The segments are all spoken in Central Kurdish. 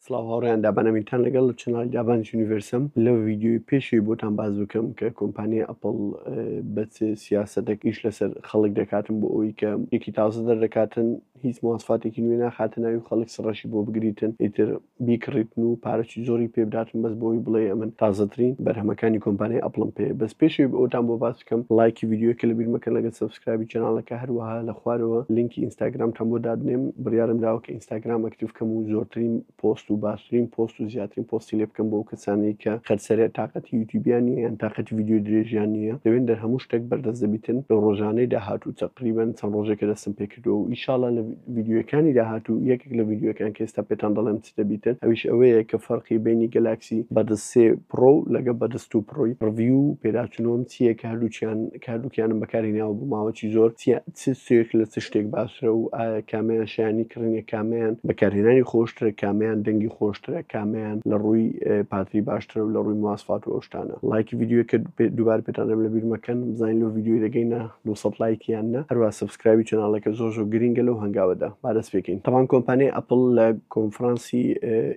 سڵاو هاوڕێیان دابان ئەمیرتان لەگەڵ لە channel ی دابانش universe م. لە ڤیدیۆی پێشەوەی بۆتان باس بکەم کە کۆمپانیای ئەپڵ بە چ سیاسەتێک ئیش لەسەر خەڵک دەکاتن بۆ ئەوەی کە یەکی تازە دەردەکاتن هیچ مواسفاتێکی نوێ ناخاتە ناوی و خەڵک سڕەشی بۆ بگریتن ئیتر بیکڕیتن و پارەی زۆری پێ بداتن بەس بۆی بڵێ ئەمن تازەترین بەرهەمەکانی کۆمپانیای ئەپڵم پێ. بەس پێشەوەی ئەوتان بۆ باس بکەم ڵایکی ڤیدیۆکە لەبیر مەکەن لەگەڵ subscribe ی channel ەکە، هەروەها لە خوارەوە لینکی ئینستاگرامتان بۆ دادنێم. بڕیارم داوە کە ئینستاگرام active کەم و زۆرترین پۆست و باشترین پۆست و زیاترین پۆستی لێ بکەم بۆ ئەو کەسانەی کە خەرسەرێ تاقەتی یوتیوبیان نییە یان تاقەتی ڤیدیۆی درێژیان نییە. لەوێن دەر هەموو شتێک بەردەست دەبیتن لەو ڕۆژانەی داهاتوو، تەقریبەن چەند ڕۆژێکە دەستم پێ کردووە و ئیشاڵا لە ڤیدیۆیەکانی داهاتوو یەکێک لە ڤیدیۆیەکان کە ئێستا پێتان دەڵێم چ دەبیتن ئەویش ئەوەیە کە فەرقی بەینی Galaxy Buds 3 Pro لەگە Buds 2 Pro ی review و پێداچوونەوەم چییە کە هەردووکیان کە هەردووکیانم بەکارهێناوە بۆ ماوەکی زۆر چیە چ شتێک لە چ شتێک باشترە و ئایا کامیان شایانی کڕینە کامیان بەکارهێنانی خۆشترە کامیان دەنگی خۆشترە کامیان لە ڕووی پاتری باشترە و لە ڕووی مواسفات و ئەو شتانە. ڵایکی ڤیدیۆکە دووبارە پێتان دەڵێم لەبیر مەکەن بزانین لەو ڤیدیۆی دەگەینە 200 لایک یان نا. هەروەها subscribe ی channel ەکە زۆر زۆر گرینگە لەو هەنگاوەدا. با دەست پێکەین. تەبعەن کۆمپانیای ئەپڵ لە کۆنفرانسی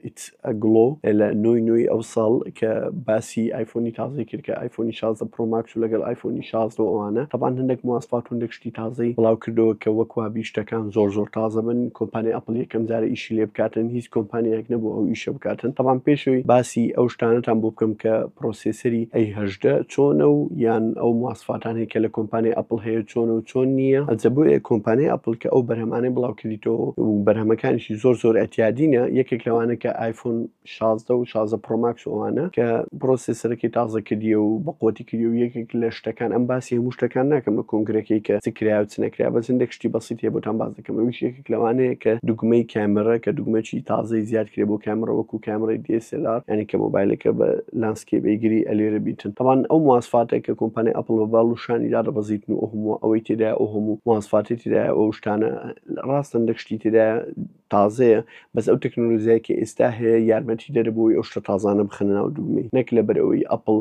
It's a Glow لە نۆی نۆی ئەو ساڵ کە باسی ئایفۆنی تازەی کرد کە ئایفۆنی 16 Pro Max و لەگەڵ ئایفۆنی 16 و ئەوانە، تەبعەن هەندێک مواسفات و هەندێک شتی تازەی بڵاو کردەوە کە وەک وابی شتەکان زۆر زۆر تازە بن. کۆمپانیای ئەپڵ یەکەم جارە ئیشی لێ بکاتن، هیچ کۆمپانیایەک نەبوو ئەو ئیشە بکاتن. تەبعەن پێشەوەی باسی ئەو شتانەتان بۆ بکەم کە processor ی A 18 چۆنە و یان ئەو مواسفاتانەی کە لە کۆمپانیای ئەپڵ هەیە چۆنە و چۆن نییە. ئەجە بۆیە کۆمپانیای ئەپڵ کە ئەو بەرهەمانەی بڵاو کردیتەوە و بەرهەمەکانیشی زۆر زۆر ئەتیادینە، یەکێک لەوانە کە ئایفۆن 16 و 16 Pro Max و ئەوانە کە processor ەکەی تازە کردیە و بەقوەتی کردیە و یەکێک لە شتەکان، ئەم باسی هەموو شتەکان ناکەم لە کۆنگرەکەی کە چ کرا و چ نەکرا، بەس هەندێک شتی بەسیت هەیە بۆتان باس دەکەم. ئەویش یەکێک لەوانەیە کە دوگمەی کامێرا کە دوگمەکی تازەی زیاد کرێ بۆ کامێرا وەکو کامێرای DSLR، یعنی کە مۆبایلەکە بە landscape ئەیگری ئەلێرە بیتن. تەبعەن ئەو مواسفاتە کە کۆمپانیای ئەپڵ بە باڵ و شانی دادەبەزیتن و ئەو هەموو ئەوەی تێدایە ئەو هەموو مواسفاتی تێدایە ئەو شتانە ڕاستن دەک شتی تێدایە تازەیە، بەس ئەو تەکنۆلۆژیای کە ئێستا هەیە یارمەتی دەرە بۆی ئەو شتە تازانە بخەنە ناو دوگمەی، نەک لەبەر ئەوەی ئەپڵ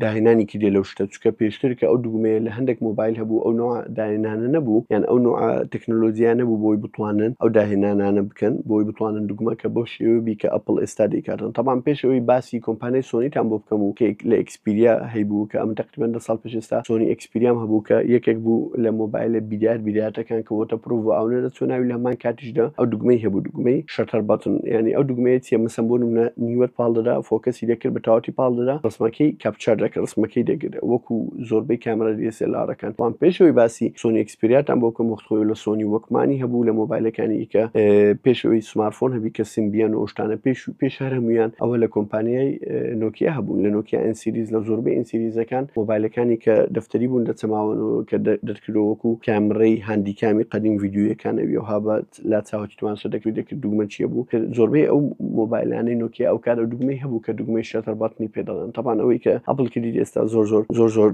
داهێنانی کردێ لەو شتە، چونکە پێشتر کە ئەو دوگمەیە لە هەندێک مۆبایل هەبوو ئەو نوع داهێنانە نەبوو یان ئەو نوع تەکنۆلۆژیا نەبوو بۆی بتوانن ئەو داهێنانانە بکەن بۆی بتوانن دوگمەکە بەو شێوە بی کە ئەپڵ ئێستا دەیکاتن. تەبعەن پێش ئەوەی باسی کۆمپانیای سۆنیتان بۆ بکەم و کە لە ئێکسپیریا هەیبوو کە ئەمن تەقریبەن 10 ساڵ پێش ئێستا سۆنی ئێکسپیریام هەبوو کە یەکێک بوو لە مۆبایلە بیدایەت بیدایەتەکان کە waterproof و ئاو نەدەچووە ناوی، لە هەمان کاتیشدا ئەو دوگمەی هەبوو دوگمەی shutter button، یعنی ئەو دوگمەیە چیە؟ مەسەن بۆ نمونە نیوەت پاڵ دەدا focus ی دەکرد بە تەواوەتی پاڵ دەدا ڕسمەکەی capture دەکرد ڕسمەکەی دەگرت وەکو زۆربەی کامێرا DSLR ەکان. بەڵام پێش ئەوەی باسی سۆنی ئێکسپیریاتان بۆ بکەم وەخت خۆی لە سۆنی Walkman ی هەبوو لە مۆبایلەکانی کە پێش ئەوەی smartphone هەبی کە Symbian و ئەو شتانە پێش پێش هەر هەموویان ئەوە لە کۆمپانیای نۆکیا هەبوون لە نۆکیا N series لە زۆربەی N series ەکان مۆبایلەکانی کە دەفتەری بوون دەچەماون و کە دەرکردەوە وەکو کامرەی Handycam ی قەدیم ڤیدیۆیەکان ئەوی ئەوها بە لا چاوەکی تماشا دەکرد دەکرد دوگمە چیە بوو زۆربەی ئەو مۆبایلانەی نۆکیا ئەو کارە دوگمەی هەبوو کە دوگمەی shutter button ی پێ دەڵێن. تەبعەن ئەوەی کە ئەپڵ کردی ئێستا زۆر زۆر زۆر زۆر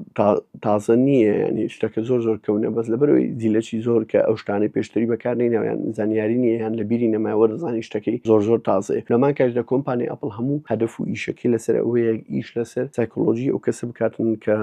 تازە نییە، ینی شتەکە زۆر زۆر کەونە، بەس لەبەرەوەی جیلەکی زۆر کە ئەو شتانەی پێشتری بەکارنیناویان زانیاری نییە یان لە بیری نەمایەوە دەزانی شتەکەی زۆر زۆر تازەیە. لەمان کاتدا کۆمپانی ئەپڵ هەموو هەدەف و ئیشەکەی لەسەر ئەوەیە ئیش لەسەر سایکۆلۆژی ئەو کەسە بکاتن کە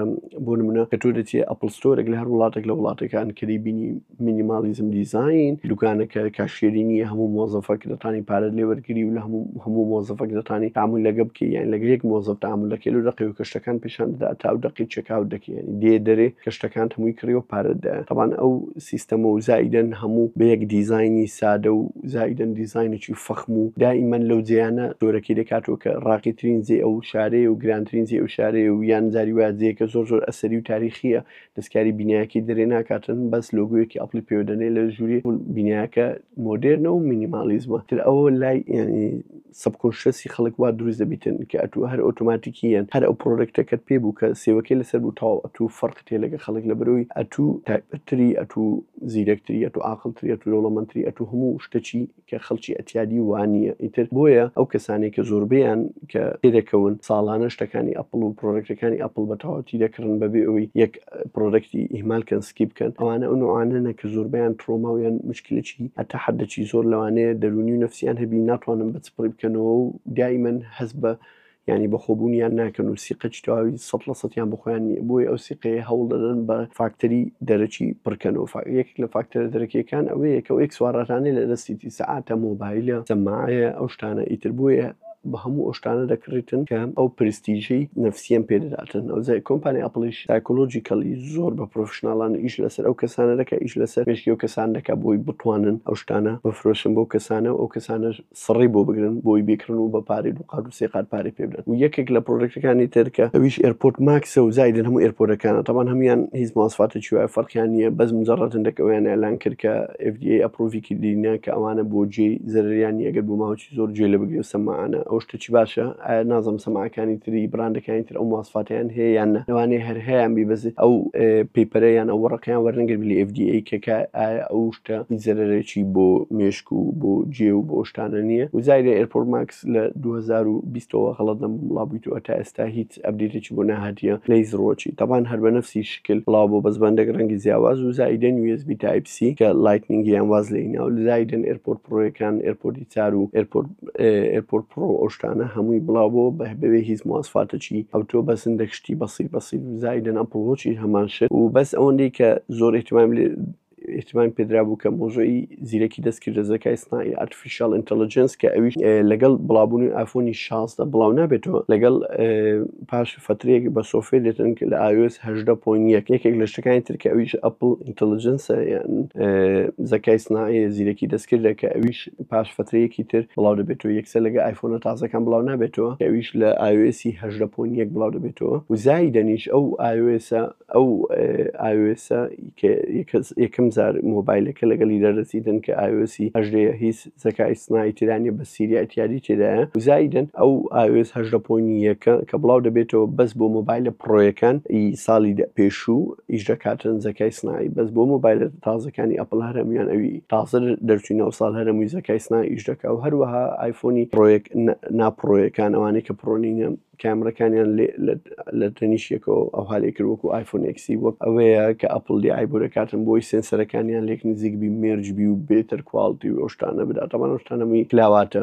بۆ نمونە کە تۆ دەچێت ئەپڵ store ێک لە هەر وڵاتێک لە وڵاتەکان کە دەیبینی minimalism design، دوکانەکە cashier ی نییە، هەموو مۆزەفەک دەتانی پارەت لێ وەرگری و لە هەموو مۆزەفەک دەتانی تعامل لەگە بکەی، یان لەگە یەک مۆزەف تعامل دەکەی لەو دەقەی و کە شتەکان پیشان دەدا تا ئەو دەقەی checkout دەکەی، یعنی دێ دەرێ کە شتەکان هەمووی کڕی و پارەت دایە. تەبعەن ئەو سیستەمە و زائیدەن هەموو بە یەک دیزاینی سادە و زائیدەن دیزاینێکی فەخم و دائیمەن لەو جێیانە زۆرەکەی دەکاتەوە کە ڕاقیترین جێ ئەو شارەیە و گرانترین جێ ئەو شارەیە و یان جاری وایە جێیەکە زۆر زۆر ئەسەری و تاریخیە دەستکاری بینایەکەی دەرێ ناکاتن بەس لۆگۆیەکی ئەپڵی پێوە دەنێ لە ژووری بینایەکە مۆدێرنە و minimalism ە تر ئەوە لای یعنی subconscious ی خەڵک وا دروست دەبیتن کە ئەتوو هەر ئۆتۆماتیکیەن هەر ئەو product ەکەت پێ بوو کە سێوەکەی لەسەر بوو تەواو ئەتوو فەرقت هەیە لەگە خەڵک لەبەرەوەی ئەتوو تایبەتتری ئەتوو زیرەکتری ئەتوو عاقڵتری ئەتوو دەوڵەمەندتری ئەتوو هەموو شتەکی کە خەڵکی ئەتیادی وانییە. ئیتر بۆیە ئەو کەسانەی کە زۆربەیان کە تێدەکەون ساڵانە شتەکانی ئەپڵ و product ەکانی ئەپڵ بە تەواوەتی دەکڕن بەبێ ئەوەی یەک product ی ئیهمال کەن skip بکەن، ئەوانە ئەو نوعانەنە کە زۆربەیان ترۆما و یان مشکلەکی هەتا حەدەکی زۆر لەوانەیە دەروونی و نەفسیان هەبی ناتوانن بە چپڕی بکەنەوە و دائیمەن هەست بە یانی بەخۆبوونیان ناکەن و سیقەکی تەواوی 100% بە خۆیان نییە، بۆیە ئەو سیقەیە هەوڵ دەدەن بە فاکتەری دەرەکی پڕکەنەوە. یەکێک لە فاکتەرە دەرەکیەکان ئەوەیە کە ئەو ئێکسواراتانەی لە دەستیتی، سەعاتە، مۆبایلە، سەماعەیە، ئەو شتانە، ئیتر بۆیە بە هەموو ئەو شتانە دەکڕیتن کە ئەو پرستیژەی نەفسیان پێ دەداتن. ئەو کۆمپانیای ئەپڵیش psychologically زۆر بە professional انە ئیش لەسەر ئەو کەسانە دەکا، ئیش لەسەر مێشکی ئەو کەسانە دەکا بۆی بتوانن ئەو شتانە بفرۆشن بەو کەسانە و ئەو کەسانەش سڕی بۆ بگرن بۆی بیکڕن و بە پارەی دوو قات و سێ قات پارەی پێ بدەن. و یەکێک لە product ەکانی تر کە ئەویش AirPod Max ە و زایدن هەموو AirPod ەکانە، تەبان هەموویان هیچ مواسفاتێکی وایە فەرقیان نییە، بەس مجرد هەندێک ئەویان ئیعلان کرد کە FDA approve ی کردینە کە ئەوانە بۆ جێی زەرەریان نییە ئەگەر بۆ ماوەی زۆر گوێ لێ بگری و سەماعانە، ئەو شتێکی باشە. ئایا نازانم سەماعەکانی تری براندەکانی تر ئەو مواسفاتیان هەیە یان نە، لەوانەیە هەر هەیان بی بەس ئەو paper ە یان ئەو وەڕەقەیان وەرنەگرت لە FDA کە ئایا ئەو شتە هیچ زەرەرێکی بۆ مێشک و بۆ جێ و بۆ شتانە نییە. و زایدە AirPod Max لە 2020 ەوە غەڵەت نەبووم بڵاو بوویتەوە، تا ئێستا هیچ update ێکی بۆ نەهاتیە لە هیچ ڕووەکی. تەبان هەر بە نەفسی شکل بڵاو بۆ بەس بەندێک ڕەنگی جیاواز و زایدەن USB Type C کە Lightning یان واز لێینا و زایدەن AirPod Pro یەکان، AirPod ی چار و AirPod AirPod Pro ئەو شتانە هەمووی بڵاو بۆ بە بەبێ هیچ مواسفاتێکی ئەوتۆ، بەس هەندێک شتی بەسیط بەسیط و زایدەن Apple Watch ی هەمان شت. و بەس ئەوەندەی کە زۆر اهتمام لێ اهتمام پێدرابوو کە مۆزوعی زیرەکی دەستکردە زەکای سناعی artificial intelligence کە ئەویش لەگەڵ بڵاوبوونی ئایفۆنی 16 بڵاو نابێتەوە، لەگەڵ پاش فترەیەک بە software دێتن لە iOS 18.1. یەکێک لە شتەکانی تر کە ئەویش Apple Intelligence ە یان زەکای سناعی زیرەکی دەستکردە کە ئەویش پاش فترەیەکی تر بڵاو دەبێتەوە، یەکسەر لەگە ئایفۆنە تازەکان بڵاو نابێتەوە کە ئەویش لە iOS 18.1 بڵاو دەبێتەوە. و زایدەنیش ئەو iOS ئەو iOS ە کە یەکەم جار مۆبایلەکە لەگەڵی دەردەچیتن کە iOS ی 18 هیچ زەکای سناعی تێدا نیە، بە Siri ئەتیادی تێدایە. و زایدەن ئەو iOS 18.1 کە بڵاو دەبێتەوە بەس بۆ مۆبایلە Pro یەکان ئی ساڵی پێشوو ئیش دەکاتن زەکای سناعی، بەس بۆ مۆبایلە تازەکانی ئەپڵ هەر هەمویان ئەوی تازە دەرچووی ناو ساڵ هەر هەمووی زەکای سناعی ئیش دەکا. و هەروەها ئایفۆنی Pro یەک نا Pro یەکان ئەوانەی کە Pro نینە کامرەکانیان لە تەنیشت یەکەوە ئەوها لێ کرد وەکو ئایفۆن X ی، وەک ئەوەیە کە ئەپڵ دیعای بۆ دەکاتن بۆی sensor ەکانیان لێک نزیک بی merge بی و better quality و ئەو شتانە بدات. تەبعەن ئەو شتانە هەمووی کلاواتە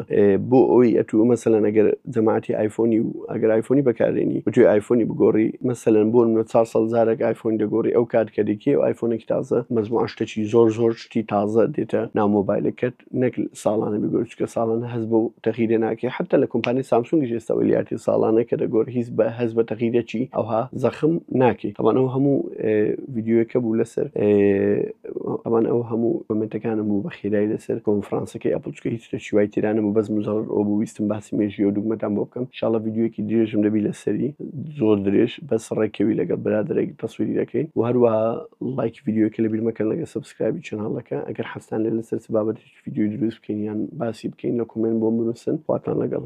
بۆ ئەوی ئەتوو مەسەلەن ئەگەر جەماعەتی ئایفۆنی و ئەگەر ئایفۆنی بەکارێنی بتوێ ئایفۆنی بگۆڕی، مەسەلەن بۆ نمونە 4 ساڵ جارێک ئایفۆنی دەگۆڕی، ئەو کات کە دەکەی ئەو ئایفۆنێکی تازە مەجموعە شتێکی زۆر زۆر شتی تازە دێتە ناو مۆبایلەکەت نەک ساڵانە بگۆری، چونکە ساڵانە هەست بەو تەغیرە ناکەی. حتا لە کۆمپانیای سامسونگیش ئێستا وەلیاتی ساڵانە کە دەگۆری هیچ بە هەست بە تەغیرەکی ئەوها زەخم ناکەی. تەبعەن ئەو هەموو ڤیدیۆیەکە بوو لەسەر تەبعەن ئەو هەموو comment ەکانم بوو بە خێرایی لەسەر کۆنفرانسەکەی ئەپڵ، چونکە هیچ شتێکی وای تێدا نەبوو، بەس مجرد ئەوە بوو ویستم باسی مێژووی ئەو دوگمەتان بۆ بکەم. ئینشاڵڵا ڤیدیۆیەکی درێژم دەبی لەسەری، زۆر درێژ، بەس ڕێکەوی لەگەڵ برادەرێک تەسویری دەکەین. و هەروەها لایکی ڤیدیۆکە لەبیر مەکەن لەگەڵ subscribe ی channel ەکە. ئەگەر حەزتان لێ لەسەر چ بابەتێکی ڤیدیۆی دروست بکەین یان باسی بکەین لە comment بۆم بنووسن. خواتان لەگەڵ.